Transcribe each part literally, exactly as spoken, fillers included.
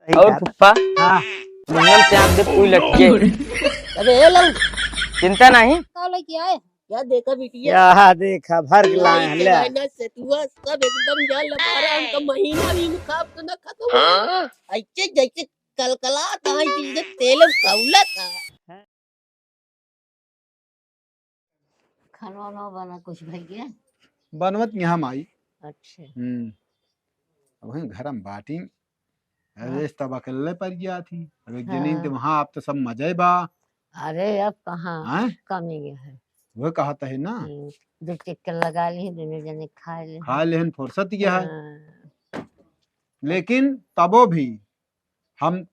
सही और बात। फुफ्फा, हाँ। मुंगल से आप देख कोई लटके। अबे ए लऊ। चिंता नहीं। का लेके आए? क्या देखा बिटिया? क्या देखा, भर के लाए हैं, ले। महीना से तू सब एकदम जान लगा रहा, हमका महीना भी खाब तो ना खत्म हो। हाँ? ऐसे जैसे कलकलात है, जैसे तेल खौलत है। खाना वाना बना कुछ भैया? बनवत यहाँ माई। अच्छा। हम्म। अब वहीं घर में बाटी। अरे, हाँ। तब अकेले पर गया थी। अब एक जनी हाँ। तो वहाँ आप तो सब मजे बा। अरे, अब कहाँ हैं? कमी है। वह कहत है ना। हम्म, दो चक्कर लगा ली, दोनों जने खा ले। खा लेहन, फुर्सत यह है। हाँ। लेकिन तबो भी हम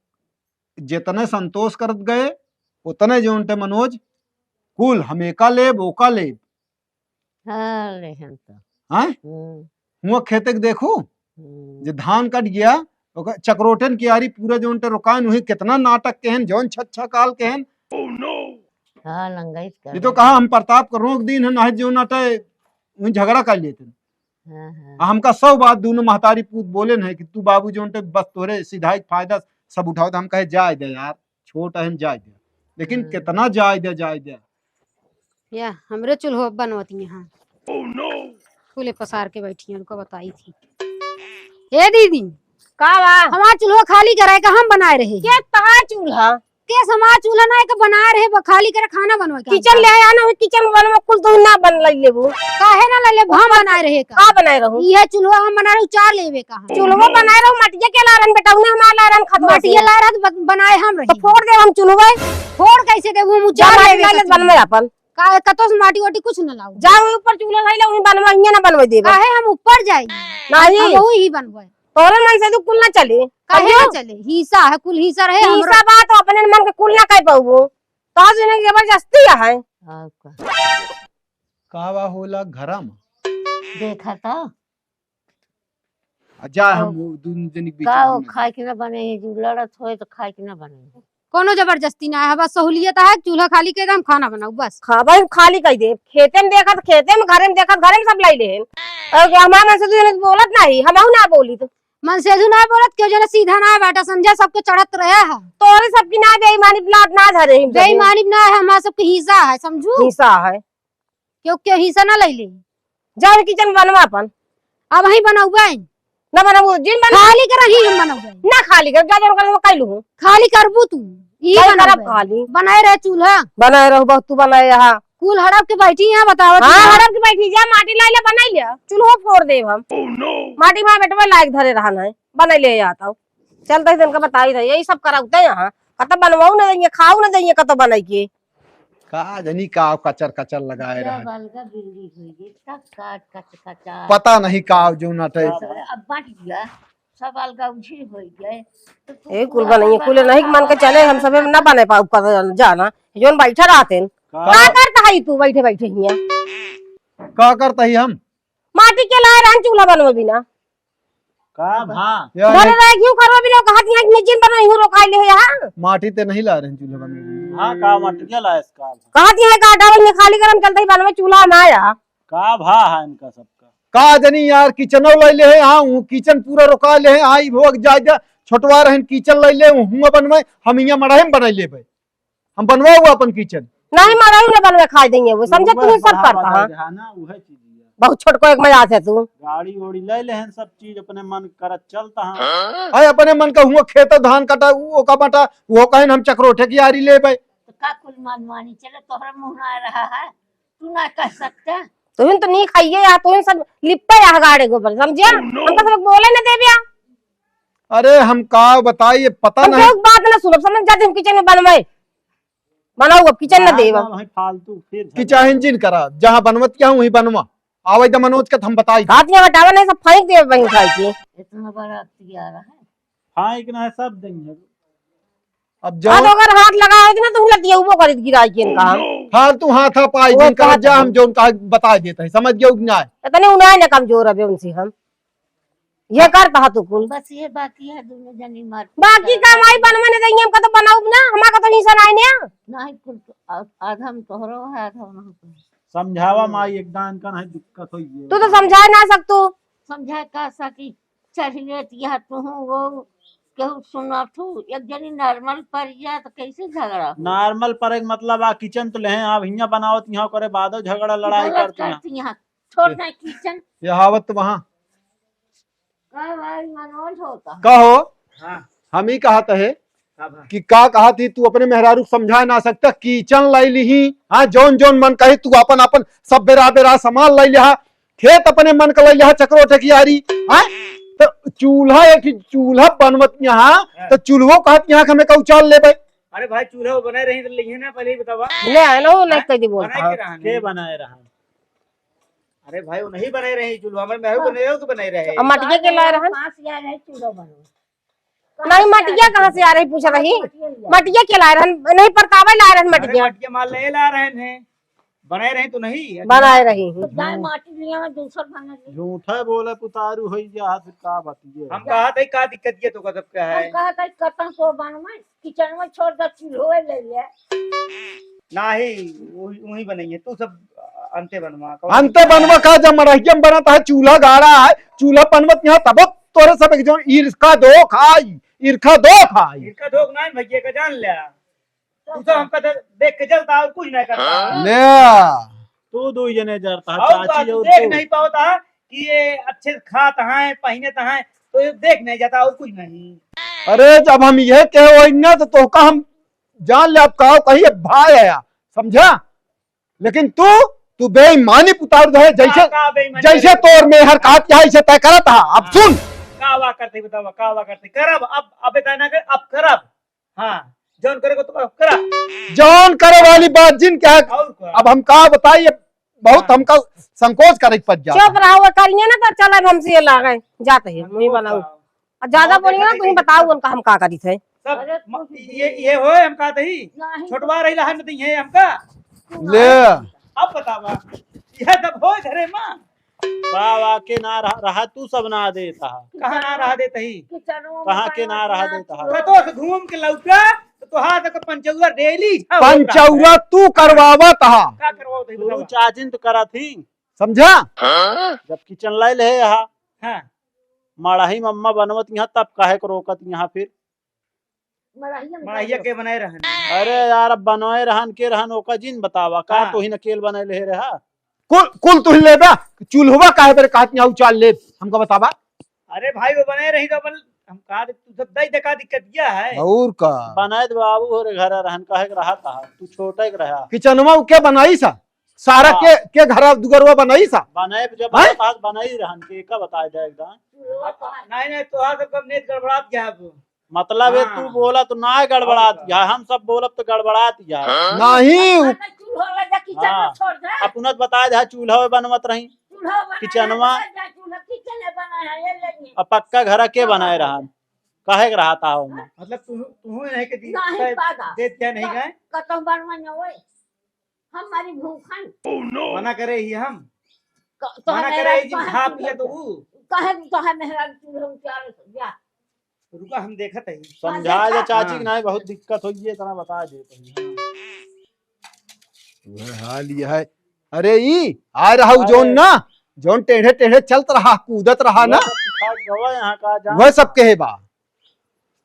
जितने संतोष करत गए, उतने जोन टे मनोज, कुल हम एका लेब, ओका लेब। हाँ, लेहन तो। हैं? हम्म। हुआ खेते के देखू, हम्म। जे धान कट गया, ओकर चकरोटन कियारी पूरा जोन टे रोकाइन, वही कितना नाटक केहन, जौन छच्छा काल केहन। हाँ, लंगाई कर ये तो दे। कहा हम प्रताप के रोक दीन है, नहीं जोन अटे, वही झगड़ा कर लेते। हाँ, हाँ। आ हमका सौ बात दोनों महतारी पूत बोले नहीं कि तू बाबू जोन टे बस तोरे सिधाई के फायदा सब उठाओ, तो हम कहे जाए दे यार, छोट अहन जाए दे, लेकिन हाँ। कितना जाए दे, जाए दे। या, हमरे चूल्हो बनवती हैं। फूले पसार के बैठी हैं, उनको बताई थी। ए दीदी, का बा? हमार चूल्हो खाली कराए का हम बनाए रहे। के तहार चूल्हा? के हमार चूल्हा ना, एक बनाए रहे, ब-, खाली करे खाना बनवे का। किचन ले आया ना, किचन में बनवा, कुल तो ना बन लई लेबू। काहे ना लई लेबू? हम बनाए रहे का? का बनाए रहू? इहे चूल्हा हम बनाए रहे, उचार लेबे का हम। चूल्हो बनाए रहू, मटिया के लारन बेटा, उन्हें हमार लारन खतवा से। मटिया लारन ब-, बनाए हम रही। तो फोड़ दे हम चूल्हो। फोड़ कैसे देबू? हम जा उचार माटी लेबे लाले का बनवे चूल्हा। अपन। का, कतो से माटी वाटी कुछ न लाऊ। जा वही ऊपर चूल्हा धइले, वही बनवा, हियां ना बनवे देबे। काहे हम ऊपर जाई? नहीं। हम वही ही बनवे। तोरे मन से तो कुल ना चली। काहे ना समझो? चले? हिस्सा है, कुल हिस्सा रहे हमरो। हिस्सा बा तो अपने मन के कुल ना कह पाऊबो। तो आज इन्हें जबरदस्ती है। और का? का बा होला घरा में? देखा था। आ जा, हम और वो दून जनी के बीच का में वो ना खाए के ना बने, ये जो लड़त होए तो खाए के ना बने। कोनो जबरदस्ती ना है, बस सहूलियत है, चूल्हा खाली के दे, हम खाना बनाऊ, बस। खा भाई, खाली कह दे, खेते में देखत, खेते में, घरे में देखत, घरे में सब लाई लेहन। और हमार मन से तू जने बोलत नहीं, हमहू ना बोली तो। मन से तू ना बोलत, क्यों जने सीधा ना बेटा, समझा, सबके चढ़त रहे है। तोरे सबकी ना बेईमानी प्लाट ना धरे ही। बेईमानी ना है, हमारा सबके हिस्सा है, समझू? हिस्सा है। क्यों, क्यों हिस्सा ना ले ले? जाओ किचन बनवा अपन। अब ही बनौबे। ना बनबू, जिन बन- खाली कर ही हम बनौबे। ना खाली कर, जा जन कर, कर लूँ। खाली करबू तू। ई खाली बनौबे। करब खाली। बनाए रहे चूल्हा। बनाए रहो, बहुत तू बनाए रहा। कुल हड़प के बैठी है, बताओ हाँ, तू। हड़प के बैठी, जा माटी लाई ले, बनाई ले। चूल्हो फोड़ देब हम। माटी माँ बेटवा लायक धरे रहन है, बनाई ले आता हूँ। चलते ही तनका बताई रही, यही सब कराउते यहाँ। कत बनवाऊ न देंगे, खाऊ न देंगे, कत बनाई के। का जनी का कचर कचर लगाए पूरा रहा। बलगा बिल्ली होई गई, तब काट कच कचा। पता नहीं का जो नटे। अब बट गया, सब अलगा उझिल होई गए। तो तू ए, कुल पूरा बनइए, बलगा कुल नहीं मन के चले, हम सबे ना बने पाऊ कर जाना। जोन बैठा रहते हैं। का? का करता है तू बैठे बैठे हियां? का करता ही हम? माटी के लाए रहन चूल्हा बनवे बिना। का भा? यार, धरे रहे क्यों करवा बिना, कहा दिया कि जिन बनवे हूँ रोकाई ले यहाँ। माटी ते नहीं ला रहे हैं चूल्हा बनवे। हाँ, का माटी के लाए इसका? कहा दिया है का डावल में खाली करम चलते ही बनवे चूल्हा ना आया। का भा है इनका सबका? का जनी यार, किचनो लाई ले है, हाँ, वो किचन पूरा रोका ले है, हाँ, ई भोग जाए दे, छोटवा रहन किचन लाई ले, हुआ बनवे, हम यहाँ मड़ाहे में बनाई लेबे। हम बनवाऊ अपन किचन। नहीं, मड़ाई ना बनवे खाए देंगे वो, समझे? तू सब करता है। हाँ ना, उहे चीज है। बहुत छोटको एक मजाक है तू। गाड़ी ओड़ी ले लेहन, सब चीज अपने मन करत चलता है। हाँ, अपने मन का हुआ खेत धान कटा, उ ओका बटा, वो कहन हम चकरोठे की आरी लेबे। तो का कुल मनमानी चले, तोहरा मुँह ना आ रहा है, तू ना कह सकता। तुहिन तो नहीं खाइए या तुहिन सब लिपटे या गाड़े गोबर, समझे? हमका सब बोले ना देबिया। अरे हम का बताई, ये पता हम नहीं। केहू के बात ना सुनब, समझ जाते हम किचन में बनवे। बनाऊ अब किचन ना देब। ना, वहीं फालतू फिर झगड़ा। किचन जिन करा, जहाँ बनवत क्या वहीं बनवा। आवे तो मनोज के हम बताई। हाथ में हटावे नहीं, सब फेंक देब वहीं खाई के। इतना बड़ा अख्तियार है। फेंक ना है, सब देंगे। अब जो हाथ अगर हाथ लगा होत ना तो लतिया वो करित गिराई के इनका हम। फालतू हाथ आ पाई वो जिन करा, कहत जा है। हम जो उनका बताई देते हैं, समझ गयो कि ना? इतने उनाए ना कमजोर अबे उनसे हम। ये करता है तू कुल। बस ये बाकी है, दोनों जनी मार बाकी काम आई बनवे न देंगे, हमका तो बनाऊ ना, हमारा तो हिस्सा नहीं ने। नहीं, कुल तो आ-, आधा में तोहरो है, आधा में हमको। समझावा माई, एकदम इनका नहीं दिक्कत होई है। तू तो समझाए ना सकतू। समझाए का सकी, चढ़िए तिया तू वो केहू सुनत हो, एक जनी नॉर्मल पर गया तो कैसे झगड़ा हो? नॉर्मल पर एक मतलब आ किचन तो लेहे, आप हियाँ बनावत यहाँ करे, बादो झगड़ा लड़ाई गलत करती हैं। करती हैं। छोड़ दे किचन। ये हावत तो वहाँ। का भाई मनोज होता? कहो। हाँ। हम ही कहत है का भा? कि का कहत ही तू अपने मेहरारू को समझा ना सकता, किचन लाई लिही, हाँ, जौन जौन मन कही तू अपन अपन सब बेरा बेरा सामान लाई लिहा, खेत अपने मन का लाई लिहा, चकरो ठेकियारी, हाँ, तो चूल्हा एक ही चूल्हा बनवत यहाँ, हाँ। तो चूल्हो कहत यहाँ के हमें का उचाल लेबे। अरे भाई, चूल्हा वो बनाए रही तो लिहे ना, पहले ही बतावा। ले आए ना, वो नहीं हाँ? कह दी बोलता। बनाए के रहा के नहीं? बनाए रहा? अरे भाई, वो नहीं बनाए रही चूल्हा, हमारे मेहरारू बनाए रहे तो बनाए रहे। अब मटिया के लाए रहन? पाँच हजार है चूल्हा बनो। नहीं, मटिया कहाँ से आ रही, पूछ रही? मटिया के लाए रहन, नहीं, परतावे लाए रहन अरे मटिया। मटिया माल ले ला रहे हैं, बनाए रहे तो नहीं। बनाए रही हूँ। तो जाए माटी लिया में दूसर बना ले। झूठा बोले पुतारू होई जा, फिर का बतिये? हम कहा थे, का दिक्कत ये तो गजब का हम है? कहा था, कतन तो बनवा, किचन में छोड़ दे, चूल्हो ले ले। नाही, वही, वही बनइए, तू सब अंते बनवा, कौन अंते बनवा का, जब मड़हिया में बनत है, चूल्हा गाड़ा है, चूल्हा बनवत यहाँ, तब तोरे सब एक जन ईर्खा दो खाई, ईर्खा दो खाई। इनका धोख ना है भैया का, जान ले। तू तो हमका दे-, देख के जलता और कुछ नहीं करता। ले। तू दो जने जरता, और चाची का, तू और देख तू। नहीं पावता कि ये अच्छे खात हैं, पहिनत हैं, तो ये देख नहीं जाता और कुछ नहीं। अरे, जब हम ये कहे वही ना, तो तोहका हम जान ले, अब कहो कहीं ये भाई आया, समझा? लेकिन तू, तू बेईमानी पुतार दे, जैसे, का, का बेईमानी जैसे करे? तोर में हर कात यहाँ इसे तय करत हा। अब हाँ। सुन। का वा करते बतावा, का वा करते? करब, अब, अब इतना ना कर, अब करब। हाँ, जौन करे को तो करा। जौन करे वाली बात जिन क्या? और का? अब हम का बताई, ये बहुत हाँ। हमका संकोच करे के पड़ जाता चुप है। रहो, वो करिए ना तो चल, अब हमसे ये लागे, जाते हैं, हम मुँह लोग बनाओ। का? और ज्यादा और बोलिए ना, देखा तुम देखी बताओ उनका हम का करी थे। सब अरे म-, कुछ ये, भी ये होए हम का दही? नहीं। छोटवा रही ला हम दही है हमका। ले। अब बतावा, यह तब होए घरे माँ। बाबा के ना रहा, रहा तू सब ना देता है। कहाँ ना रहा देता ही? किचनो में कहाँ के ना रहा देता है? कतो से घूम के लौटा, तो तोहार तक पंचौरा डेली झा होता है। पंचौरा तू करवावत हा। का करवावत है तू बतावा? चाचिन तो करा थी। समझा? हाँ? जब किचन लाई ले यहाँ। हाँ। मड़ही मम्मा बनवत यहाँ, तब काहे को रोकत यहाँ फिर? मड़हिया में मड़हिया के बनाए रहन। अरे यार, अब बनाए रहन के रहन, ओका जिन बतावा, का हाँ। तोहिन अकेल बनाए ले रहा? कुल, कुल तुहिन लेबा, चूल्हवा काहे बरे कहत नहीं, आऊ चाल लेब, हमका बतावा। अरे भाई, वो बनाए रही तो अपन, हम कहा दे, तू सब दई दे, का दिक्कत क्या है? और का? बनाए तो बाबू हो रे घर रहन, काहे के रहा था, तू छोटा के रहा। किचनवा के बनाई सा, सारा हाँ। के, के घर दुगरवा बनाई सा? बनाए जब हैं? बात बनाई रहन के, का बताए दे एकदम। नहीं, नहीं, तोहार सब कब नेत गड़बड़ात गया है वो। मतलब है, हाँ। तू बोला तो ना गड़बड़ात और का? जा, हम सब बोलब तो गड़बड़ात जा। हाँ। नहीं। अरे, चूल्हा ले जा, किचन में हाँ। छोड़ दे। अपना तो बताए दे, चूल्हा बनवत रही। चूल्हा बनाए किचनवा। ले जा, चूल्हा किचन में बनाए है, ये ले ले। अब पक्का घर के हाँ। बनाए रहा, काहे के रहा था हम? मतलब तू, तू नहीं के दी, नहीं शायद पादा। दे दिया नहीं क-, गए। कतम बनवा न होए। हमारी भूखन। Oh, no! मना करे ही हम। क-, तो मना हमें करे रात ही, कहाँ खा चूल्हा पिए तो पे? ऊ। कहे तो है मेहरारू चूल्हा उतार जा। रुका, हम देखत हई। समझा दे चाची हाँ। कि नहीं, बहुत दिक्कत होई है, इतना बता दे तनी। वह हाल ये है। अरे ई, आ रहा हूँ अरे। जौन ना, जौन टेढ़े टेढ़े चलत रहा, कूदत रहा ना। वह सब सिखा गवा यहाँ का जान। वह सब कहे बा।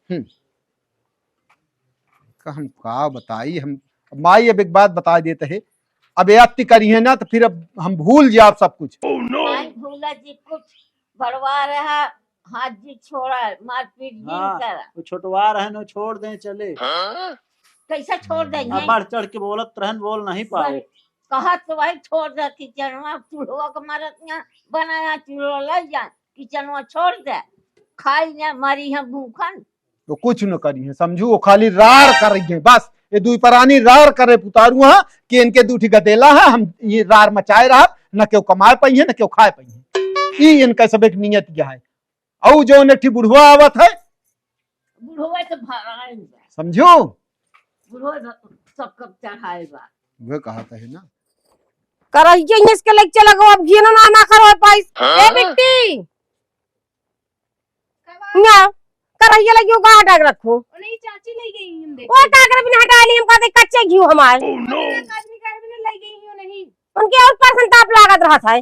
हम्म। का हम का बताई, हम, माई अब एक बात बता देते हैं, अब याद ती करी है ना, तो फिर अब हम भूल जाब सब कुछ। Oh, no! नहीं भूला जी कुछ, बड़वा रहा, हाथ जी छोड़ा, मारपीट जी हाँ, करा। वो छोटवा रहन, वो छोड़ दें, चले। हाँ? कैसे छोड़ देंगे? अब बढ़ चढ़ के बोलत रहन, बोल नहीं पाए। बस, कहा तो भाई छोड़ दे, किचनवा चूल्हा के मारत यहाँ बनाया, चूल्हा ले जा, किचनवा छोड़ दे, खाई ना, मरी हम भूखन। तो कुछ न करी है, समझू, वो खाली रार कर रही है, बस ये दुई परानी रार करे पुतारू हाँ, कि इनके दू ठी गदेला है, हम ये रार मचाए रहा, न केहू कमाए पाई है, न केहू खाए पाई है। ई इनका सब एक नियत यह है। अउ जौन एक ठी बुढ़वा आवत है, बुढ़वा तो भराइल बा। समझू? बुढ़वा तो सब कब चढ़ाइल बा। वह कहत है ना। करहिया इसके लेके चला गो, अब घियनो ना, ना करो पाइस। हाँ? ए बिट्टी। ना, करहिया लगी वो गाड़ डाग रखो। ओ नहीं, चाची ले गई हम देख। वो का कर बिना हटा ली, हम कहते कच्चे घी हमार। Oh, no! अरे, आदमी का बिना ले गई हो नहीं। उनके और परसेंट ताप लागत रहत है।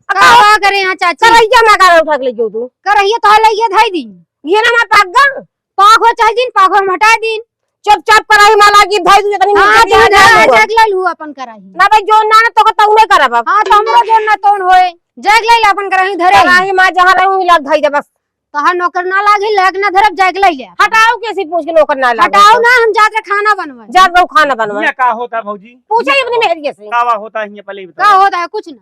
का, का करे यहाँ चाची? करहिया ना गाड़ उठा के ले जो तू। करहिया तो ले ये धाई दी। ये ना मैं पाग गा। पाक हो चाहे दिन, पाक हो हम हटा दिन। चुपचाप कराही मा लागी, धई दू, इतनी हाँ, नीचे तू ध्यान धरा, ना हुआ। जग ले लू अपन कराही। ना भाई, जोन ना, ना, तो का तऊ नहीं करब अब। हाँ, तो हमरो जोन ना तोन होए। जग ले ले अपन कराही धरे। कराही मा जहाँ रहूँ, हिला धई दे बस। तोहार नौकर ना लागी, लाग ना धरब, जाके ले ले। हटाओ, कैसी पूछ के नौकर ना लागे हटाओ तो। ना, हम जात रहे खाना बनवाए। जात रहो खाना बनवाए। ये का होता भौजी? पूछे ही अपनी मेहरिया से। का होता है, ये पहले ही का बताओ। होता है? कुछ नहीं।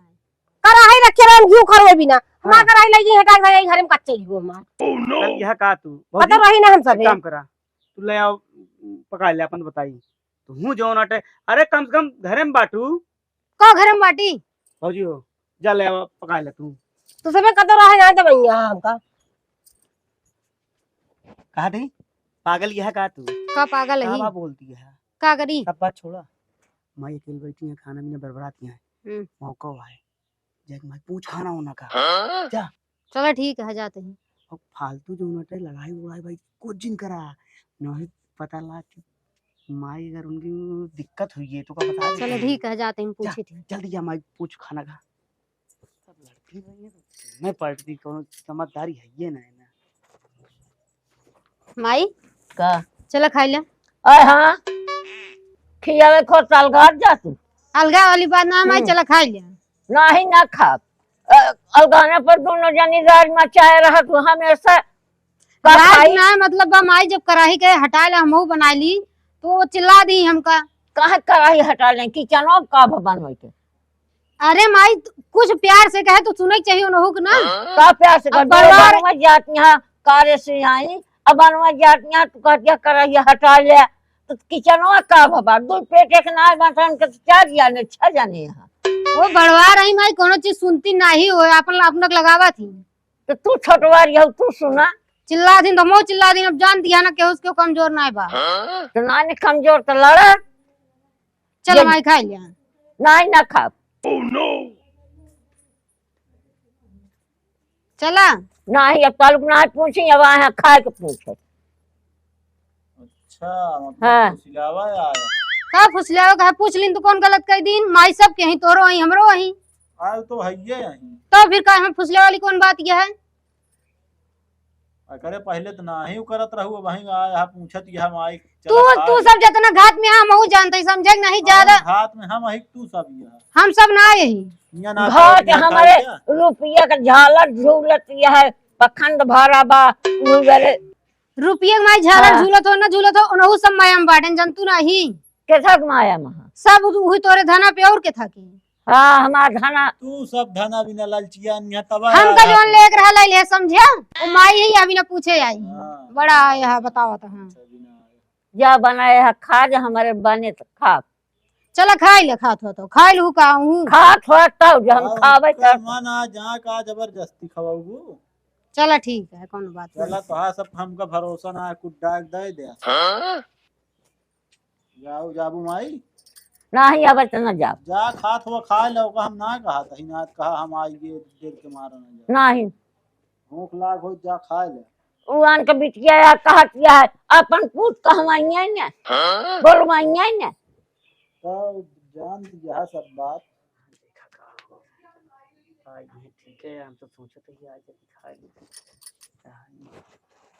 कराही रखे रहे, हम घी खरवे बिना। हमार हाँ। कराही लगी हटा के, घर में कच्चे ही हो हमार। Oh, no। तब यह का तू? पता भौजी, रही ना हम एक सब। काम करा, तू ले आओ, पका ले, अपन बताई। तू हूँ जौन अटे, अरे कम से कम घरे में बाटू। का घरे में बाटी? भौजी हो, जा ले आओ, पका ले तू। तू सब कतो रहे ना दबैया हमका। कहा थी? पागल यह का तू? का पागल का ही? बा बोलती है? का करी? सब बात छोड़ा। माई अकेले बैठी है, खाना पीना बरबरात है। हम्म। मौका हुआ है। जाके माई पूछ खाना होना का। हाँ? जा। चलो ठीक है, जाते हैं। अब फालतू जो नटे लड़ाई उड़ाई भाई कुछ जिन करा। नहीं पता लाग कि माई अगर उनकी दिक्कत हुई है तो का बता दे। चलो ठीक है, जाते हैं, जा, पूछे थे। जल्दी जा माई पूछ खाना का। सब लड़की रही है तो मैं पलटती कोनो समझदारी है ये ना है ना। माई, का? चला खाई ले। अरे हाँ, खियावे खो त अलगात जा तू। अलगा वाली बात ना, माई, हम्म। चला खाई ले। नाही ना खाब। अ, अलगाना पर दोनों जनी राज मचाए रहा तू हमेशा। का राज खाई? ना, मतलब बा माई जब कराही के हटाए ला, हमहू बनाई ली, तो वो चिल्ला दी हमका। कहाँ कराही हटा ले? किचनो का भवन होई के? अरे माई, तू कुछ प्यार से कहे तो सुने के चाहिए उनहू के ना। का प्यार से अब कहे? बड़वा बनवा जात यहाँ कार्य से आई, अब बनवा जात यहाँ तू कहत यहाँ कराही हटा ले, तो किचनवा का भवा? दू पेट एक नाय बटन के तो चार जाने, छह जाने यहाँ। वो बड़वा रही माई, कोनो चीज सुनती नाही हो, अपन, अपना के लगावा थी। तो तू छोटवा रही हो, तू सुना। चिल्ला दिन तो मो चिल्ला दिन, अब जान दिया ना केहू से केहू कमजोर नाय बा। तो नानी कमजोर तो लड़ा। चल ये माई खाई लिया। नाही ना खाब। चला। नाही, अब तालुक ना पूछी, अब आए हैं खाए के पूछे। अच्छा, मतलब हाँ। फुसिलावा आया। का फुसिलावा का? पूछ लिन तो कौन गलत कह दीन? माई सब के ही, तोरो ही, हमरो ही। आए तो हइये ही। तो फिर का हम फुसिला वाली कौन बात यह है? अरे पहले तो नाही करत रहू, अब वहीं आया है पूछत यह माई। तू, चला खा तू ले। सब जितना घात में हम हूँ जानते, समझे कि नहीं ज्यादा। घात में हम ही, तू सब यह। हम सब ना यही। मियाँ ना घात खाओ, मियाँ हमारे खाओ क्या? रुपया का झालर झूलत यह है, पखंड भरा बा, उ बेरे। रुपया के माई झालर हाँ। झूलत हो ना झूलत हो, उनहु सब माया में बाटेन, जनतू नाही। के साथ माया में है? सब उही तोरे धना पे और के था की? हाँ, हमार धना। तू सब धना बिना लालचिया निया तबा हमका आया। जौन लेके रहा ले ले समझे, ओ माई ही अभी ना पूछे आई। हाँ। बड़ा आया है, बताओ तो हाँ। अच्छा, बिना आया। जा बनाए है, खा जा, हमारे बने तो खा। चला खाई ले, खात हो तो। खाई लू का हूँ? खात हो तब जो हम अब खावे उनका तब। मन आ जा का जबरदस्ती खवाऊ। चला ठीक है, कौनो बात चला नहीं। तो हाँ, सब हमका भरोसा ना है, कुछ डाक दे दे। हाँ? जाऊ, जाबू माई? नाही, अब इतना जाओ। जा खात हो खा ले, ओका हम ना कहा, तही ना कहा हम आइए देर के मारा ना जाओ। नाही। भूख लाग हो, जा खा ले। उ आन के बिटिया या कहत या है, अपन पूत कहवाइए ने, हाँ? बोलवाइए ने। तो जान यह सब बात। देखा का हो। आ, ये ठीक है, हम तो सोचत ही आज दिखा ली।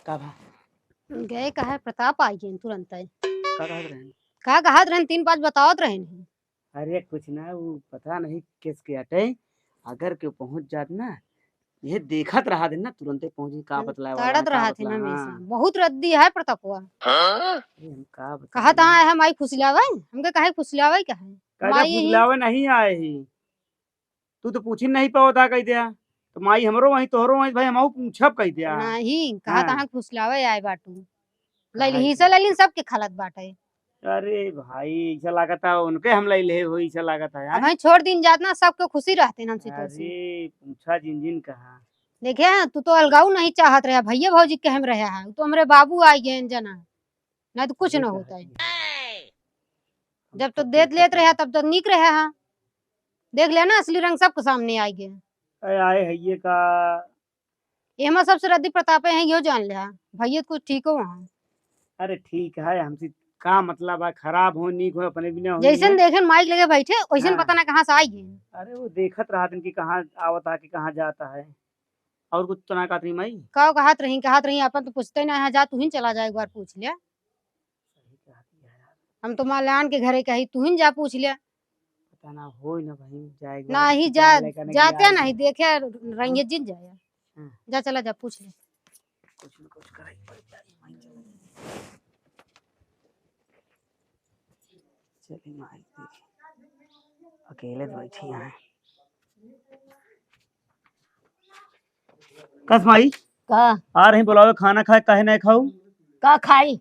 का भा? गए का है, प्रताप आई गए तुरंत है। का कहत रहन? का कहत रहन, तीन पाँच बतावत रहन। अरे कुछ ना, वो पता नहीं किस के अटे, अगर के पहुँच जात ना, ये देखत रहा दिन ना, तुरंते पहुँची, का हम्म, बतलाए वाला ताड़त है, का रहा थे बतलाए, ना हमेशा। हाँ। बहुत रद्दी है प्रतापवा। अरे हम का बताएं? कहा तहाँ है माई फुसलावे, हमके काहे फुसलावे का है? काहे माई ही फुसलावे नहीं आए ही? तू तो पूछी नहीं पावत है, कह दिया। तो माई हमरो वहीं, तोहरो वहीं, भाई हमहू पूछब, कह दिया। नहीं, कहा हाँ। तहाँ फुसलावे आए बाटू। लैली, कहा हिस्सा कि लैली, सबके खलत बाटे। अरे भाई, ऐसा लागत है उनके हम लैले हो, ऐसा लागत है, अब हाँ? भाई छोड़ दिन जात ना, सबके खुशी रहते ना हमसे तोसे। अरे, पूछा जिन जिन कहा। देखे हैं, तू तो अलगाऊ नहीं चाहत रहे, भैया भौजी के हम रहे हैं, तो हमरे बाबू आ गए हैं जना, नहीं तो कुछ ये ना कहा होता है। कि जब तो हम देत लेत रहे, तब तो निक रहे हैं। देख लेना, असली रंग सबके सामने आ गए। अरे आए है ये का? एमा सबसे रद्दी प्रतापे हैं, यो जान ले। भैया कुछ ठीक हो वहाँ। अरे ठीक है, हमसे का मतलब है, खराब हो, नीक हो, अपने बिना हो जैसन ये। देखें माइक लगे बैठे, वैसन हाँ। पता ना कहाँ से आई गए। अरे वो देखत रहा दिन कि कहाँ आवत है कि कहाँ जाता है। और कुछ तो ना कहत रही माई? का कहत रही, कहत रही, अपन तो पूछते ना है, जा तू ही चला जा, एक बार पूछ ले। सही कहत है यार। हम तो मलान के घरे कही, तू ही जा पूछ ले। पता ना होई ना भाई, जाए एक बार नहीं जा, जाए लेकर नहीं जाते जाए। नहीं, देखे रंगे जिन जाए। हाँ। जा चला जा, पूछ ले। कुछ न कुछ कराई पड़ जाए, माई चला जाए। चली माई, अकेले तो बैठी हैं। कस माई? का? आ रही बुलावे, खाना खाए, काहे नहीं खाऊ? का खाई?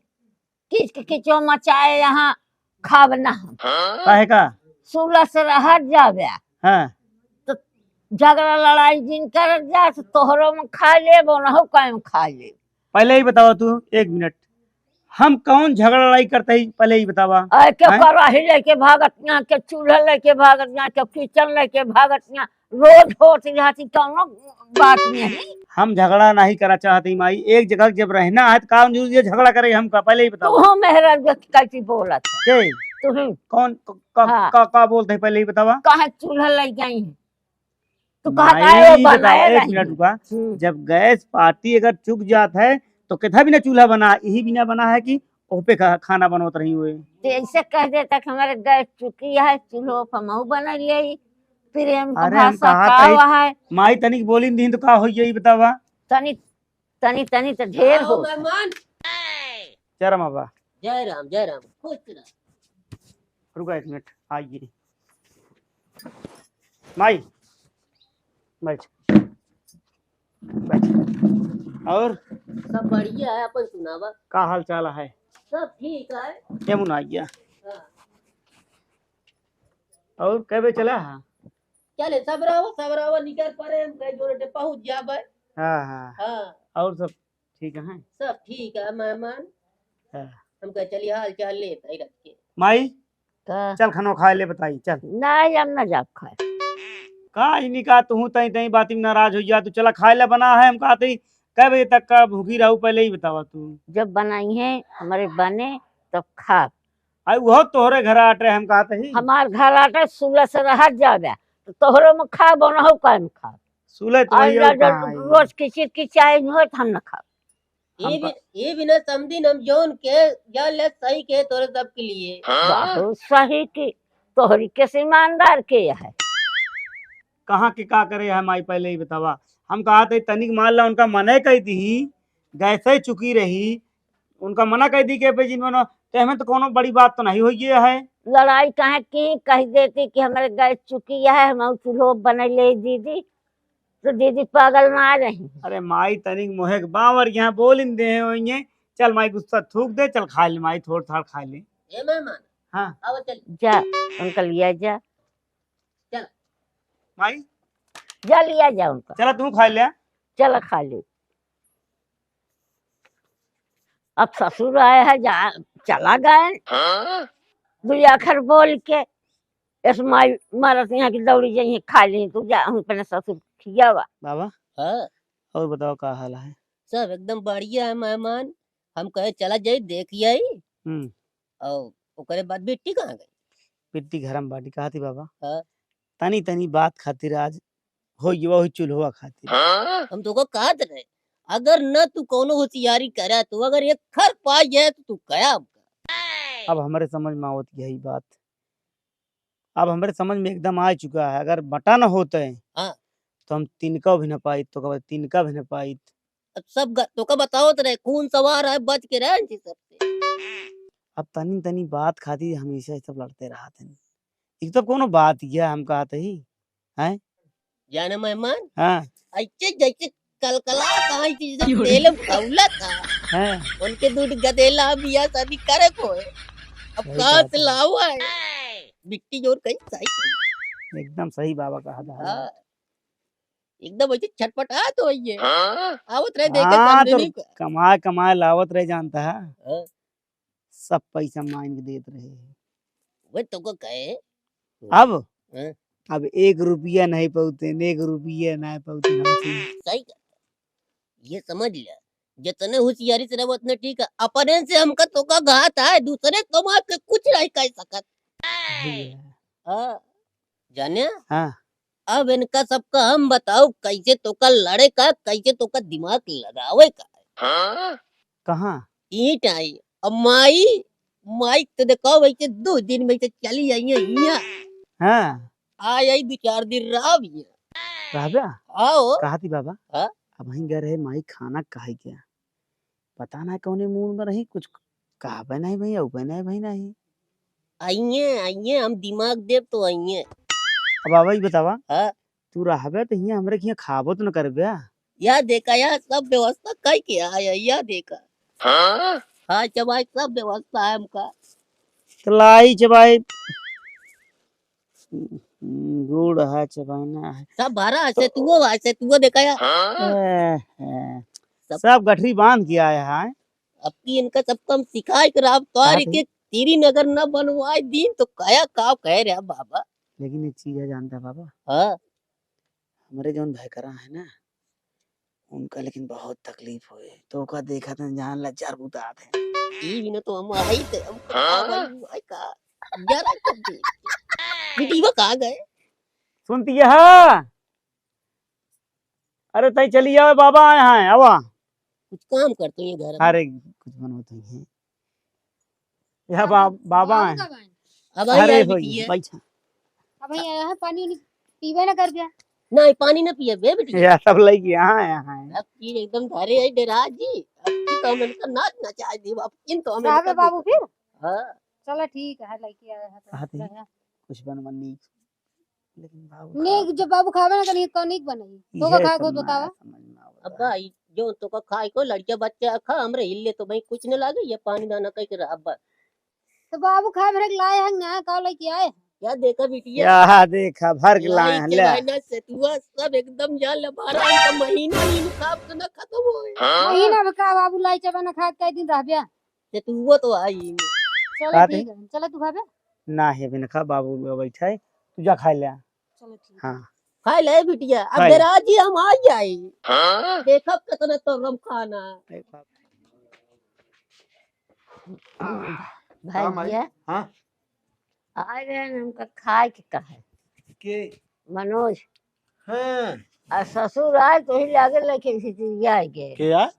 किच किचो मचाए यहाँ, खाब ना हम। काहे का? सूला से रहत जावे। हाँ। तो झगड़ा लड़ाई जिन करत जा, तो तोहरो में खा लेब, ओनहु का में खा लेब। पहले ही बतावा तू, एक मिनट, हम कौन झगड़ा लड़ाई करते ही, पहले ही बतावा। अरे, के हैं? कराही लेके भागत यहाँ, के चूल्हा लेके भागत यहाँ, के किचन लेके भागत यहाँ, रोज होत रहती, कौनो बात नहीं। हम झगड़ा नहीं करा चाहते माई, एक जगह जब रहना है तो का जरूरी है झगड़ा करे हमका, पहले ही बतावा। तू मेहरा कैसी बोलत है? के? तू ही। कौन क-, क-, हाँ। का, का बोलते हैं, पहले ही बतावा। कहाँ चूल्हा ले गई है? तू कहत माई, है वो बताओ, बनाया एक नहीं। मिनट रुका। हम्म। जब गैस पार्टी अगर चुक जात है, तो कितना बिना चूल्हा बना, यही बिना बना है कि ओह पे खा-, खाना बनवत रही हुए? तो ऐसे कह देता कि हमारे गैस चुकी है, चूल्हो पर हमहू बना ले, प्रेम का अरे, हम भाषा कहा का था, हुआ है? माई तनिक बोली नहीं तो का हो जाई बतावा? तनी, तनी, तनी तो ढेर आओ हो। मेहमान। जय राम बाबा। जय राम, जय राम। खुश रह। रुका एक मिनट, आइए। माई, बैठ, बैठ। और? सब बढ़िया है, अपन सुनावा। का हाल चाल है? सब ठीक है। यमुना आइया। हाँ। और कब चला है? चले, सब रहो, सब रहो, निकल पड़े, हम कहीं जोरे पहुँच जाबे। हाँ, हाँ। हाँ। और सब ठीक है? सब ठीक है, मेहमान। हाँ। हम कहे, "चलिए, हाल चाल लेत है रख के।" माई, का? चल, खानो खाए ले, बताई, चल। नहीं, हम ना जाब खाए। का इन्हीं का तू तई तई बाती में नाराज हो जा, तू चला खाए ले बना है, हम कहते ही कै बजे तक का भूखी रहू, पहले ही बतावा तू। जब बनाई है, हमारे बने, तब खा। आई वो तोहरे घर आटे, हम कहते ही। हमार घर आटे, सुलह से रह जावे, तो तोहरो में खा, बनहु का में खा। सुलह तो आई वही ना, और जब कहाँ आई? रोज किचिर किचाई हो, तो हम ना खाब। ये हम भी, ये भी ना समझी हम जौन के, जान ले सही के तोरे सब के लिए। बहुत सही की, तोहरी कैसे ईमानदार के है। कहाँ के का करे है माई, पहले ही बतावा। हम कहा थे तनिक मान ला उनका मने कही दी, गैसे ही चुकी रही, उनका मना कही दी के बे जिन मनो, ते हमें तो कोनो बड़ी बात तो नहीं हुई है। लड़ाई काहे की, कह देती कि हमारे गैस चुकी है, हम चूल्हो बने ले दीदी, तो दीदी पागल ना रही। अरे माई, तनिक मोहे के बावर यहाँ बोल इन दे होइए। चल माई, गुस्सा थूक दे, चल खा ले माई, थोड़ थाड़ खा ले। ए मेहमान, हाँ। आओ चल। जा, उनका लिया जा। चल। माई। जा लिया जा उनका। चला तू खा ले। चला खा ले। अब ससुर आए हैं, जा, चला गए। हाँ? दुई आखर बोल के, इस माई मरत यहाँ की दौड़ी जाइए, खा ली, तू जा, हम अपने ससुर खियावा। बाबा। हाँ। और बताओ का हाल है? सब एकदम बढ़िया है मेहमान। हम कहे चला जाई, देख आई। हम्म। और ओकरे बाद बिट्टी कहाँ गई? बिट्टी घर में बाटी, कहा थी बाबा? हाँ। तनी तनी बात खातिर आज हो गया, वही चूल्हा खातिर। हम तोको कहत रहे, अगर न तू कौनो होशियारी करे, तो अगर एक खर पा जाए, तो तू कया हमका? अब हमरे समझ में आवत यही बात, अब हमरे समझ में एकदम आ चुका है, अगर बटा न होते, हाँ। तो हम तिनका भी न पाइत, तो कब तिनका भी न पाइत। अब सब ग-, तोका बतावत रहे, खून सवार है, बच के रहे इनसे सबसे। अब तनी तनी बात खातिर हमेशा ये सब लड़ते रहत हैं। एक तो कोनो बात यह हम कहत ही, हैं? जाने मेहमान, हाँ। ऐसे जैसे कलकला कहाँ चीज से तेल में खौला था। हाँ। उनके दूध गदेला बिया शादी करे को है। अब सही कहाँ बात से है। लावा है? मिट्टी जोर कहीं सही, सही। एकदम सही बाबा कहा था। हाँ। एकदम ऐसे छटपटा तो है ये। हाँ? आवत रहे देखे हाँ, तो चांदनी का। कमाए, कमाए लावत रहे जानता है। हाँ। सब पैसा माइन के देत रहे। वे तो को कहे। अब? हाँ। अब एक रुपया नहीं पौते, एक रुपया नहीं पौते हमसे। सही कहा। ये समझ लिया, जितने होशियारी से रहो उतने ठीक है। अपने से हमका तोका घात है, दूसरे कमा के कुछ नहीं कह सकत। भैया। हाँ। जाने? हाँ। अब इनका सबका हम बताओ, कैसे तोका लड़े का, कैसे तोका दिमाग लगावे का। हाँ? कहाँ? ईंट आई। अब माई, माई तो देखो, वैसे दो दिन में से चली आई है हियाँ। हाँ। आ आई, दो चार दिन रह भी है। रहबे? आओ। कहा थी बाबा? हाँ? अब वहीं गए रहे माई खाना खाए के। पता ना कौने मूड में रही, कुछ कहबे नहीं भाई, अउबे नहीं भाई, नहीं। आइए, आइए, हम दिमाग देब तो आइए। अब बाबा, ई बतावा, हाँ? तू रहबे तो हियाँ हमरे हियाँ खाबो तो न करबे? या देखा, या सब व्यवस्था कई के आया, या देखा। हाँ? हाँ, जब आज सब व्यवस्था है हमका। तो लाई जब आई, गुड़ है, चबाना है। सब भरा है, तो सेतुओ है, सेतुओ देखा या। हाँ? ए, ए, सब सब गठरी बांध के आया है। अब की इनका सबका हम सिखाए के राम तोरी के तीरी नगर न बनवाए दिन तो कया काव कह रहे बाबा। लेकिन एक चीज है जानता बाबा? हाँ। हमरे जौन भयकरा है ना, उनका लेकिन बहुत तकलीफ होए। तो ओका देखत हैं जान ला जर बुतात है। ई बिना तो हम आई थे, हम हाँ? भाई, भाई का? जरा कब दे? बिटिया कहाँ गए? सुनती है? अरे तई चली आवे, बाबा आए हैं, आवा। कुछ काम करते हैं घर में। अरे कुछ बनवत ही है। यह बा-, बाबा आए। अब आई अरे आई होई, बिटिया। बैठा। अब भैया यहाँ पानी उनी पीबे ना कर दिया। नहीं, पानी ना पिए बे बिटिया। यह सब लई के यहाँ, यहाँ है। अब की एकदम धरे है डेरा जी। अब की तो हम इनका नाच नचाए दी, अब किन तो हम रहबे इनका बाबू फिर? हाँ। चलो ठीक है, लइके आए हैं तो हाँ, ठीक। बढ़िया। कुछ बनवन नहीं। लेकिन बाबू नीक खाओ। जब बाबू खावे ना, तो नीक कौन नीक बनाई? इहे तोका खाए सब खुद ना बतावा। समझ में आवत अब्बा, है। ई जो तोका खाए को लड़किया बच्चा खा, हमरे हिल्ले तो भाई कुछ न लागे, ये पानी दाना कह के रहा अब्बा। तो बाबू खाए भरे के लाए हैं ना, का लेके आए? या देखा बिटिया। या देखा, भर के या लाए हैं, इनके ले। भाई ना सेतुआ सब एकदम जान ले, बारह इनका महीना ही इनका अब तो ना खत्म होए। हाँ? महीना में का बाबू लाई चाबा ना खा के कई दिन रहबे? सेतुआ तो आई। चलो का ठीक है, चलो तू खाबे? ना है बिन खा, बाबू बैठा है, तू जा खाए ले। चलो ठीक। हाँ। खाए ले बिटिया, अब खाए ले। डेरा जी हम आ जाई। हाँ? देखब कितना तो रम खाना। अरे बाप। भाई का माई? भैया। हाँ? आ गए न, हमका खाए के कहे। के? मनोज। हाँ। आ ससुर आए तो ही लागे लेकिन सिटिया गए। के आए?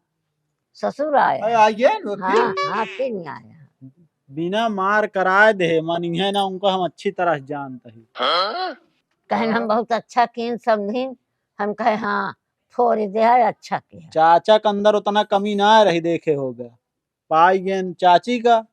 ससुर आए। आए, आ गए न, फिर? हाँ, हाँ, फिर नहीं आया। बिना मार कराए दे, मानिहे ना, उनका हम अच्छी तरह से जानते हैं। हाँ? कहे हम बहुत अच्छा किन समझिन, हम कहे हाँ, फोड़ दे है, अच्छा किया। चाचा के अंदर उतना कमी ना रही, देखे होगा। पाई गयन चाची का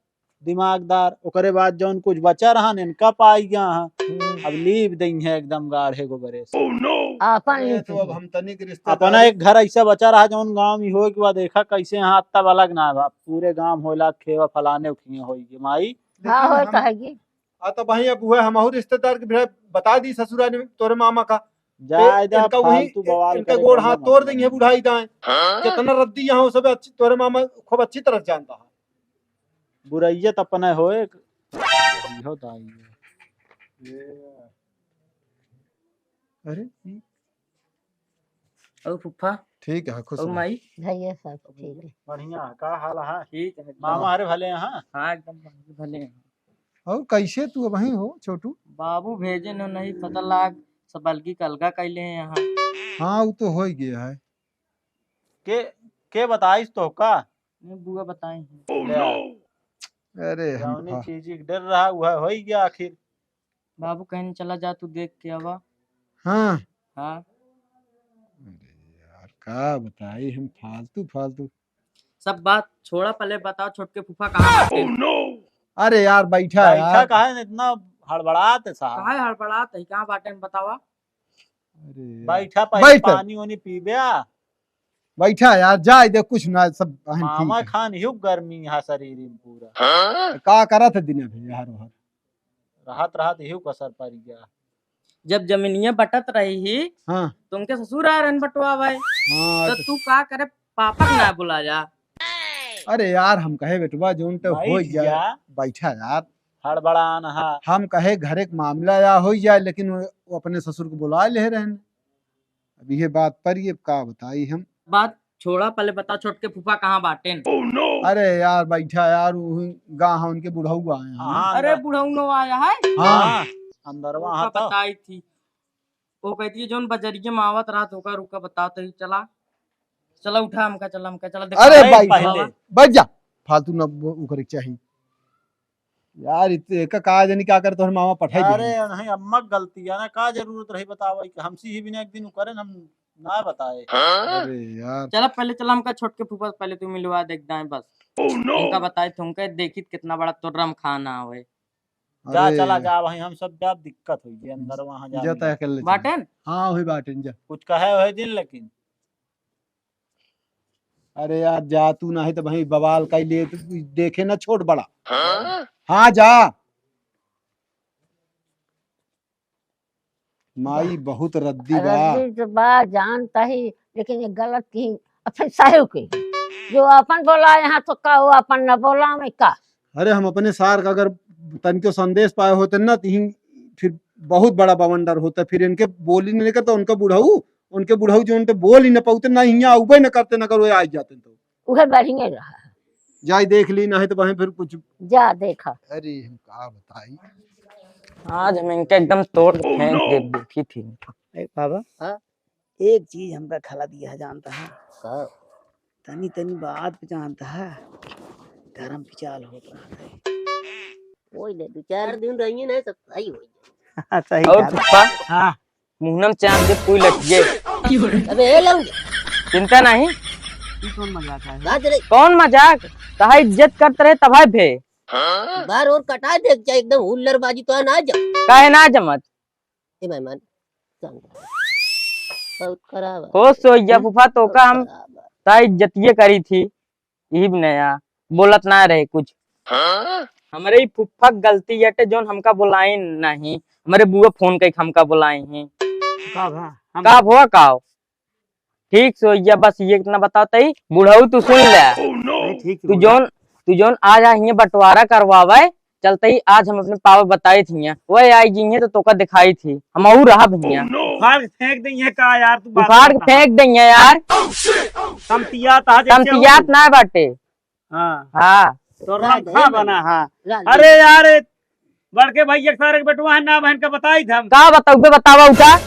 दिमागदार, ओकरे बाद जौन कुछ बचा रहन, इनका पाई गया हाँ। हम्म। अब लीप देइहें एकदम गाढ़े गोबरे से। Oh no! आपन अरे, लीप तो अब देइहें। हम तनिक रिश्तेदार अपना एक घर ऐसा बचा रहा, जौन गाँव में होए के बाद देखा कैसे हाथ तब अलग ना बा। पूरे गाँव होला खेवा फलाने उठिए होई के माई। हाँ, लेकिन होए हम कहेगी। आ तो भाई, अब हुआ हमहू रिश्तेदार के भिड़ा बता दी ससुरा ने तोरे मामा का। जाए ए, दा, इनका वही, फालतू बवाल इनका करे गोड़ के हाथ मतलब तोड़ नहीं देंगे है। बुढ़ाई दाएं। हाँ? कितना रद्दी यहाँ हो सब अच्छी, तोरे मामा खूब अच्छी तरह जानता है। बुरैया त अपने होए, इहो दाई है। अरे, ई और फूफा? ठीक है, खुश और रहो। माई? भैया सब ठीक है। बढ़िया, का हाल है? ठीक है, एकदम। मामा अरे भले हैं? हाँ, एकदम भले हैं। और कैसे तू अबहीं हो, छोटू? बाबू भेजे न, नहीं पता लाग, सब अलगी कलगा कैले हैं यहाँ। हाँ, वो तो हो ही गया है। के, के बताइस तो का? नहीं, बुआ बताई हैं। ले। अरे, हम जौनी का चीज के डर रहा, वह हो ही गया आखिर। बाबू कहने चला जा, तू देख के आवा। हाँ। हाँ। अरे यार, का बताई हम, फालतू, फालतू। सब बात छोड़ा, पहले बताओ छोटके फूफा कहाँ बाटे? अरे यार, बैठा है बैठा यार। काहे न इतना हड़बड़ात है साहब? काहे हड़बड़ात है? कहाँ बाटे हम बतावा? अरे यार। बैठा, पहले बैठ। पानी वानी पीबे। बैठा यार, जाए दे, कुछ ना, सब बहन ठीक मामा है। खान हिउ गर्मी यहाँ शरीर में पूरा। का करत है दिन भर यार वहाँ? रहत रहत इहू कसर पड़ गया। जब जमीनिया बटत रही ही, हाँ। तो उनके ससुर आ रहन बंटवावे। हाँ, तो तो तू का करे, पापा के ना बुला जा। अरे यार, हम कहे बेटवा, जोन तो बैठ हो गया, जा। बैठा यार। हड़बड़ान हा। हम कहे घरे के मामला या हो जाए, लेकिन वो, वो अपने ससुर को बुला ले रहन। अब ये बात पर ये का बताई हम? बात छोड़ा, पहले बता छोटके फूफा कहाँ बाटेन? अरे यार, बैठा यार, वो गा हाँ उनके बुढ़ऊ आए हैं। हाँ, अरे अंदर। बुढ़ऊ नो आया है? हाँ। हाँ, अंदरवा वो हाँ का तो। बताई थी। वो कहती है, "जोन बजरिया में आवत रहा, तो ओका रुका बताओ तो ही चला।" चला उठा हमका, चला हमका, चला दिखा। अरे अरे भाई, पहले। बैठ जा, फालतू न वो, वो करे के चाही। यार, इत-, एका का जानी का करे तोहर मामा पठाई अरे देही। नहीं, अम्मा क गलती है ना, का जरूरत रही बतावे के? हमसे ही बिना एक दिन उ करे न, हम ना बताए। अरे यार। चला पहले, चला हमका छोटके फूफा से पहले तू मिलवा दे दाएं बस। Oh no! हमका बताए तुमके देखी कितना बड़ा तोर रम खाना होए। जा, अरे। चला जा, वहीं हम सब जा, दिक्कत होई जे अंदर वहाँ जा जा मिले। तय कर ले चला। बाटेन? हाँ, वही बाटेन जा। कुछ कहे वही दिन लेकिन। अरे यार, जा तू, नहीं तो भाई बवाल का ही ले, तू देखे ना छोट बड़ा। हाँ? हाँ, जा। माई बहुत रद्दी बा। रद्दी तो बा, जानता ही, लेकिन ये गलत की, अच्छा, सही की। जो अपन बोला यहाँ तो का, वो अपन न बोला में का? अरे, हम अपने सार का अगर तनिको संदेश पाए होते ना, तो ही फिर बहुत बड़ा बवंडर होता। फिर इनके बोली नहीं करता, उनका बुढ़ऊ, उनके बुढ़ऊ जो उनके बोल ही न पाते, ना हियाँ आउबे न करते, न करो, आ जाते तो। उहे बढ़िया रहा। जाई देख ली, नहीं तो वहीं फिर कुछ। जा देखा। अरे, हम का बताई। आज हम इनके एकदम तोड़ के फेंक देब, देखी थी। ए, बाबा, हाँ? एक चीज हमका खला दिया है, जानता है? का? तनी तनी बात पे जानता है, गरम पिचाल होत रहत है। कोई नहीं, दो चार दिन रहिए ना, सब सही हो जाए। सही और बात। फूफा, हाँ। मुहनम चांद के कोई लग गए। अबे, ए लौंडे। चिंता नहीं। ई कौन मजाक है? बात रे। कौन मजाक? तहा इज्जत करत रहे तबाय भे। बार और कटा दे, एकदम हुल्लड़बाजी तो ना जा। काहे ना जमत? ए मेहमान, चल। बहुत खराब है। खुश होइया फूफा, तोका हम बहुत खराब है। ता इज्जतिये करी थी। इही नया बोलत ना रहे कुछ। हमरे ही फूफा क गलती यटे जोन हमका बोलाई नहीं। हमरे बुआ फोन कइके हमका बोलाई हैं। का भा? हम का भवा का हो? ठीक से होइया, बस ये इतना बताओ तई, बुढ़ऊ तू सुन ले। नहीं, ठीक से तू बोला। जोन, तू जोन आज आ हियां बंटवारा करवावे, चलते ही आज हम अपने पापा बताई थी हियां। वह आई जी हैं तो तोका दिखाई थी, हम और रहा भैया। उखाड़ के फेंक देंगे का यार, तू बात उखाड़ के करता है। फेंक देंगे यार। तमतियात आज एक तमतियात हो। ना बाटे। हाँ। हाँ। तो राम राम खा है बना, हाँ। राम अरे है। यार, बड़के भैया के सारे के बेटवा है ना, बहन का बताई था हम। का बताऊ बे, बतावा उठा।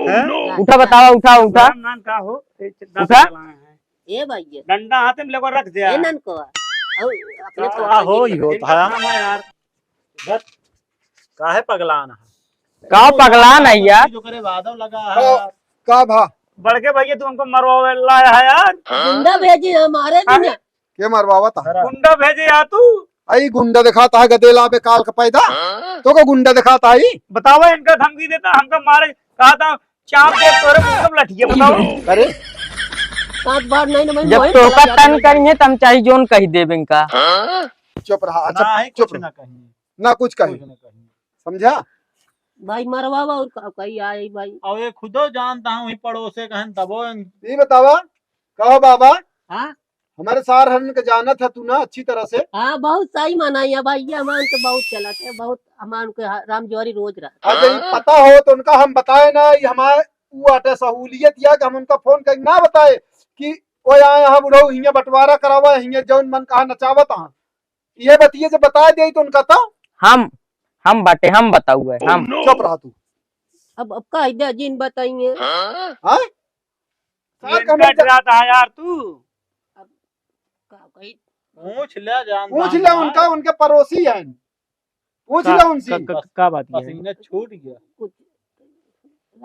हैं? उठा, बतावा, उठा, उठा। राम नाम का हो? ए, दस उठा। चलाए हैं। ए भैया। डंडा हाथ में लेकर रख दे। ए नन को। और अपने का पापा हो जी ही के होता है। इनका काम है यार। बस, काहे पगलान है? का पगलान है यार? जो करे भादव लगा है। का, का भा? बड़के भैया तू हमको मरवावे लाया है यार। गुंडा भेजी हमारे हाँ? बिना। के मरवावत है? गुंडा भेजे या तू? आई गुंडा दिखाता है गदेला बे काल का पैदा। तोका गुंडा दिखाता है? बतावा इनका धमकी देता, हमका मारे, कहा था चाप दे तोरे मुंह में लठिया बताओ। अरे सात बार नहीं ना, मैं जब वहीं तोका चला जाता तंग हूँ। करिए तब चाहे जोन कही देबे इनका। चुप रहा, अच्छा, ना है, चुप कुछ रहा। ना कहिए। ना कुछ कही। कुछ ना कहिए। समझा? भाई मरवावा और का कही आई भाई। और ये खुदो जानता हूँ, ही पड़ोसे कहन तबो। ये बतावा, कहो बाबा, हाँ? हमारे सार हरन के जानत है तू ना अच्छी तरह से। हाँ, बहुत सही मनाई है भाई, ये हमारे के बहुत चलत है, बहुत हमारे के हा-, रामजोरी रोज रहत। अच्छा, ये हाँ? पता हो तो उनका हम बताए ना, ये हमारे वो आटे सहूलियत या कि हम उनका फोन करके ना बताए कि ओ यहाँ, यहाँ बुढ़ऊ हियाँ बंटवारा करावा, हियाँ जौन मन कहा नचावत हाँ। ये बतिये जब बताए दे तो उनका तो हम, हम बाटे, हम बताऊ है, हम। चुप रहा तू। अब, अब का इधर जिन बताइए। हाँ? का इनका कहना चा- डराता है यार तू। अब का कही? पूछ ले, जानता पूछ हूँ ले मैं। उनका, उनके पड़ोसी हैं। पूछ का, ले उनसे। का, का, का बात है? पसीना छूट गया। कुछ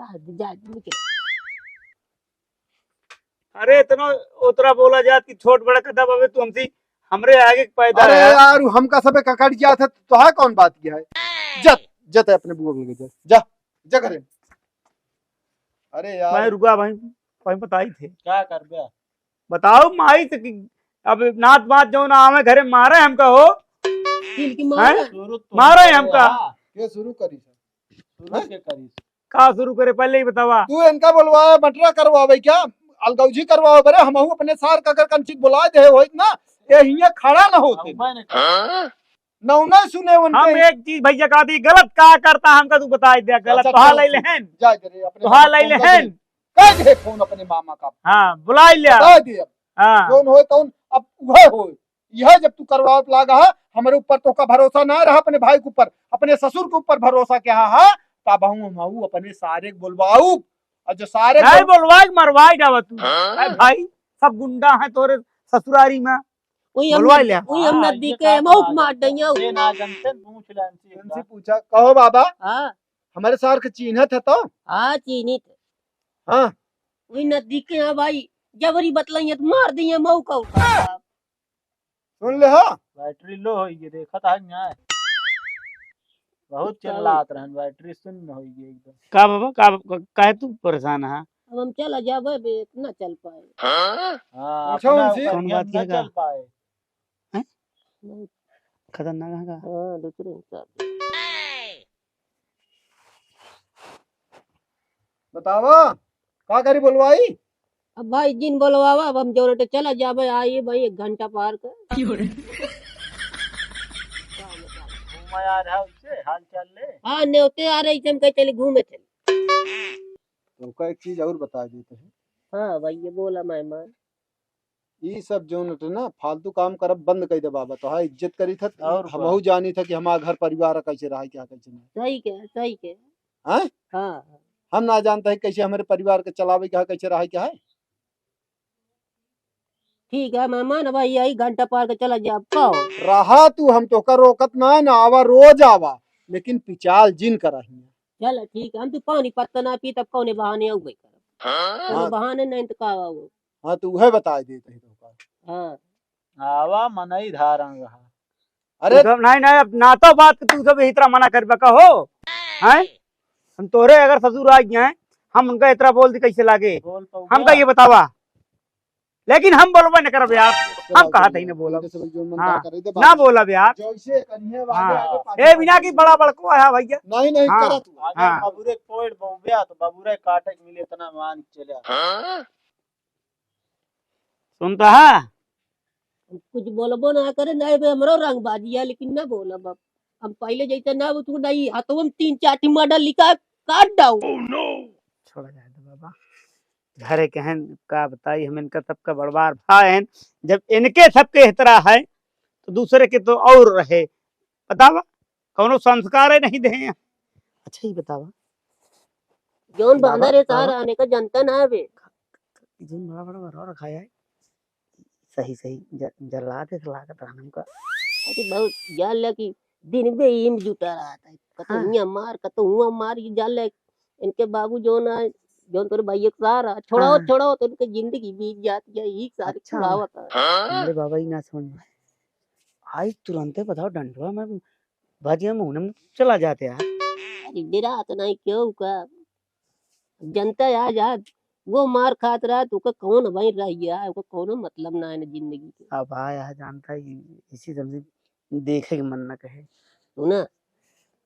रह जा, निकल। अरे इतना उतरा बोला जात कि छोट बड़ा कदम, अबे तू हमसे, हमरे आगे के पैदा अरे है। यार, हमका सबे ककड़ जात है, तो है कौन बात किया है? जा, जा तै अपने बुआ के लगे जा, जा, जा घरे। अरे यार। मैं रुका भाई, भाई बताई थे। क्या कर गया? बताओ माई से कि अब नात बात जो ना आवे घरे मारे हमका हो। तिल की मार। हैं? शुरू तो मारे करे हमका। हाँ। के शुरू करी सर? शुरू हैं? के करी सर? का शुरू करे, पहले ही बतावा। तू इनका बोलवावे, बंटरा करवावे क्या? अलगौजी करवावे बरे, हमहू अपने सार का अगर कंचित बुला दे होइत ना, ये हियां खड़ा ना होते। अब मैंने कहा। नौना सुने उनके। हम एक चीज भैया कहा दी, गलत का करता हमका तू बताई दे, गलत अच्छा, तोहा चल, ले लेहन। जा दे रे, अपने तोहा मामा ले फोन कर लेहन। दे। कह दे फोन अपने मामा का। हाँ, बुलाई लिया। बता दे अब। हाँ। जौन होए तौन अब उहे होए। यह जब तू करवावत लागा है, हमरे ऊपर तोका भरोसा ना रहा, अपने भाई के ऊपर, अपने ससुर के ऊपर भरोसा क्या है, हाँ? तब हम, हम अपने सारे के बोलवाऊ, और जो सारे नहीं बोल- बोलवाई, मरवाई जावा तू। हाँ? अरे भाई, सब गुंडा हैं तोरे ससुरारी में। वही हम बोलवा नद-, लिया। वही हम हाँ, नदी ये के का मौक बात मार है? देंगे। ये ना जानते, पूछ ले इनसे एक इनसे बार। पूछा, कहो बाबा, हाँ। हमारे सार के चीन्हत है तो? हाँ, चीन्हित है। हाँ। वही नदी के यहाँ भाई, जबरी बतलाई है तो मार दिए मौका उठा। सुन ले हो। बैटरी लो होई गई, देखत है यहाँ। बहुत कुछ चिल्लात रहन, बैटरी सुन्न होई गई एकदम। का बाबा, का, का, काहे तू परेशान है? अब हम चला जाबे बे, ना चल पाए। हाँ, पूछो अपना उनसे। ऊपर कौन बात ना है का? चल पाए। हैं? बहुत खतरनाक है का? हाँ, दूसरे हिसाब से। बतावा, का करी बोलवाई? अब भाई जिन बोलवावा, अब हम जौन तो चला जाबे, आइए भाई एक घंटा पार कर। क्यों रे? घूमा आ रहा उसे, हाल चाल ले। हाँ, नेवते आ रहे, इसे हम कहे चले घूमे चले। तुमका एक चीज और बता देते हैं। हाँ भाई, ये बोला मेहमान। ई सब जौन हटे ना, फालतू काम करब बंद कर दे बाबा, तोहार इज्जत करी था, और हमहू का? जानी था कि हमारा घर परिवार कैसे रहा, क्या कैसे नहीं। सही के, सही के। हैं? हाँ। हम ना जानते हैं कैसे हमारे परिवार के चलावे के है, कैसे रहा के है। ठीक है मेहमान, अब यही घंटा पार के चला जाब, का हो? रहा तू, हम तोहका रोकत ना है ना, आवा रोज आवा, लेकिन पिचाल जिन करा हियाँ। चल ठीक है, हम तो पानी पत्ता ना पी, तब कौने बहाने अउबे करब? हाँ। कोनो हाँ। बहाने नहीं तो का हो? हाँ, तो उहे बताइ देत ही तोहका। हाँ। आवा मनई धारण रहा। अरे तू सब, नहीं, नहीं, अब ना तो बात तू सब इस तरह मना करबे का हो, हैं? हम तोरे अगर ससुर आ गए हैं, हम उनका इतना बोल दी कैसे लागे? बोल पाऊंगा? हमका ये बतावा, लेकिन हम बोलबे न करब यार, हम चलो, कहा चलो, थई न बोलब। उनके सब जो मन हाँ, का करे दे ना बाबू। बोलब यार। जैसे करिए, आगे, हाँ। आगे, पाछे, ए, बिना पाछे। की बड़ा बड़को है भैया। नहीं, नहीं, हाँ, करा तू। आगे हाँ। बबुरे कोई बहुबे, तो बबुरे काटे के मिले इतना मान के चले। हाँ? सुनता है? कुछ बोलबो ना करे, नहीं बे, हमरो रंगबाजी है, लेकिन ना बोलब अब। हम पहले जैसे ना, वो तू नहीं, हाथों में तीन चार ठी मडल लिखा, काट डाऊ। छोड़ा जाए दे बाबा, घरे के हैं, का बताई हम, इनका सबका बड़वार भाई हैं। जब इनके सबके एह तरह है, तो दूसरे के तो और रहे। बतावा, कौनो संस्कार है नहीं दे। अच्छा, ही बतावा। जौन बाबा, बांदर है, बाबा। तार आने का जनता ना है बे। जौन बड़ा बड़ा बड़ा रखा है। सही, सही, ज-, जल्लाद है, लागत रहन हमका। अरे बहुत जान ले कि दिन में ईम जुटा रहा था। कतो हाँ। हियाँ मार, कतो हुआँ मार, ये जान ले। इनके बाबू जौन है, जौन तोरे भाई एक सार है, छोड़ो, हाँ। छोड़ो, तो इनके जिंदगी बीत जाती है, एक सार अच्छा। छुड़ावत है। अरे बाबा, ये ना समझ में आए। आई तुरंते बताओ, डंडवा में भजिया मुंह में चला जाते हैं। अरे डेरात नहीं क्यों का? जनता आज, आज वो मार खात रहा, तो ओकर कौन भाई रह गया है, ओकर कौनो मतलब ना है ना जिंदगी के। अब आ, आ जानता है, इसी सब से देखे के मन ना कहे। सुना,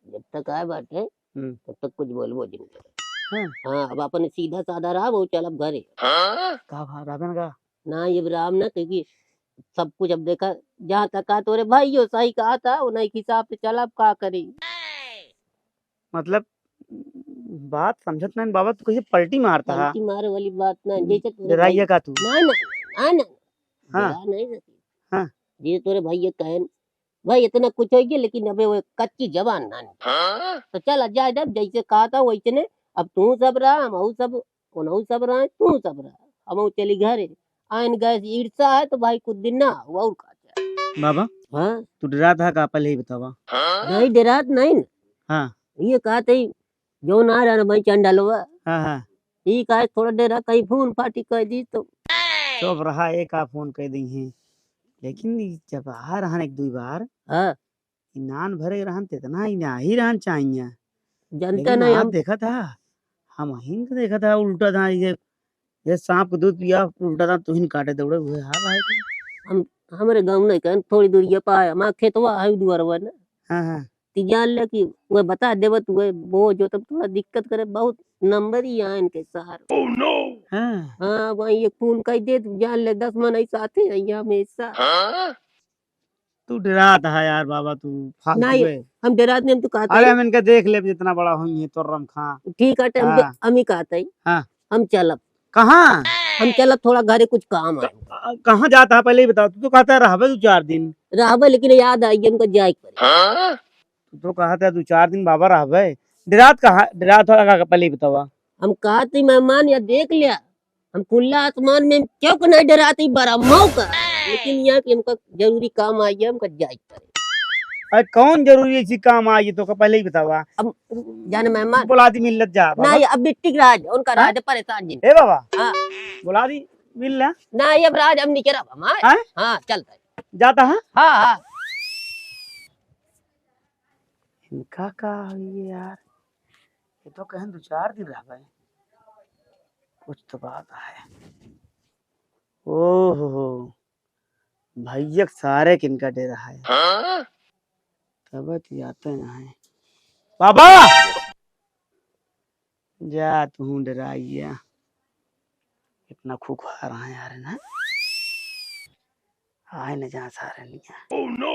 जब तक आए बाटे, हम्म। तब तक कुछ बोलबो जिन करे। हाँ। हाँ, अब अपन सीधा साधा रहा, वो चलब घरे। का भा, रावण का? ना, ये राम ना, क्योंकि सब कुछ अब देखा, जहाँ तक का तोरे भाइयों सही कहा था, उन्हीं के हिसाब से चला, अब का करी? मतलब, बात समझत नहीं बाबा, तू कैसे पलटी मारता है? पलटी मारे वाली बात ना, हम्म, जैसे तोरे डराइए भाई का तू? ना, ना, ना, ना, हाँ। डरा नहीं सकी। हाँ। जैसे तोरे भाई ये कहन, भाई इतना कुछ हो गया, लेकिन अबे वो कच्ची जबान ना निकले। तो चल, आ जाए जब जैसे कहा था वैसे ने, अब तू सब रहा, हम सब उनहु सब रहे, तू सब रहा। हम चली घरे। आइन गैस ईर्षा है तो भाई कुछ दिन ना हो, और का चाहे? बाबा, हाँ? तू डरात है का? पहले ही बतावा। नहीं, डरात नहीं न। हाँ। ये कहत ही, जौन आ रहा ना भाई चंडलवा। हाँ, हाँ। ई का थोड़ा देर कहीं फोन फाटी कह दी तो। चुप रहा, एक आ फोन कह दी है। लेकिन ई जब आ रहा एक दो बार, हाँ। ई नान भरे रहन, तेतना ही ना ही रहन चाहिए। जनता लेकिन नहीं आज हम देखा था, हम हिंग देखा था, उल्टा था, ये, ये सांप के दूध पिया, उल्टा था, तुहिन काटे दौड़े हुए हाल है। हम, हमरे गाँव नहीं कहन, थोड़ी दूर ये पाए, हमारा खेतवा है दुआरवा ना। हाँ, हाँ। ती जान ले कि वो बता देवे, तू वो, वो जो तब थोड़ा दिक्कत करे, बहुत नंबर ही आए इनके सार। हाँ। हाँ, वहीं एक फोन कर दे, तू जान ले, दस मन ऐसा आते हैं यहाँ हमेशा। तू डरात है यार बाबा, तू फालतू नहीं, है। हम डरात नहीं, हम तो कहत अरे है। हम इनका देख लेब, जितना बड़ा होई है तोर रमखा। ठीक है, हम हाँ। हम ही कहत है। हाँ। हम चलब। कहाँ? हम चलब, थोड़ा घरे कुछ काम है। क-, कहाँ जाता है पहले ही बताओ। तू तो कहता है रहबे दो चार दिन। रहबे, लेकिन याद आई हमको जाए के पड़े। तू तो कहता है दो चार दिन बाबा रहबे, डरात कहाँ, डरात हो का, पहले ही बतावा। हम कहा थी मेहमान, या देख लिया, हम खुला आसमान में क्यों को नहीं डराती बड़ा मौका, लेकिन यहाँ कि हमका जरूरी काम आई है, हमका जाए पड़े। अरे कौन जरूरी ऐसी काम आई है तो का, पहले ही बतावा। अब जाने मेहमान। बोला दी मिलत जा बाबा। नहीं, अब बिट्टी के राज, उनका हाँ? राज परेशान जी। ए बाबा, हाँ। बोला दी मिल ना। नहीं, अब राज हम नहीं रहा हमारे। हाँ? हाँ, चलता है। जाता है? हाँ, हाँ। इनका का हुई यार? ये तो कहें दो चार दिन रह गए। कुछ तो बात है। ओहो, भैया के सारे किनका डेरा है। हाँ? तब तो जाते हैं। बाबा! जा तू डराइया। इतना खूंखार है यार ना। आए न जा सारे निया। Oh no!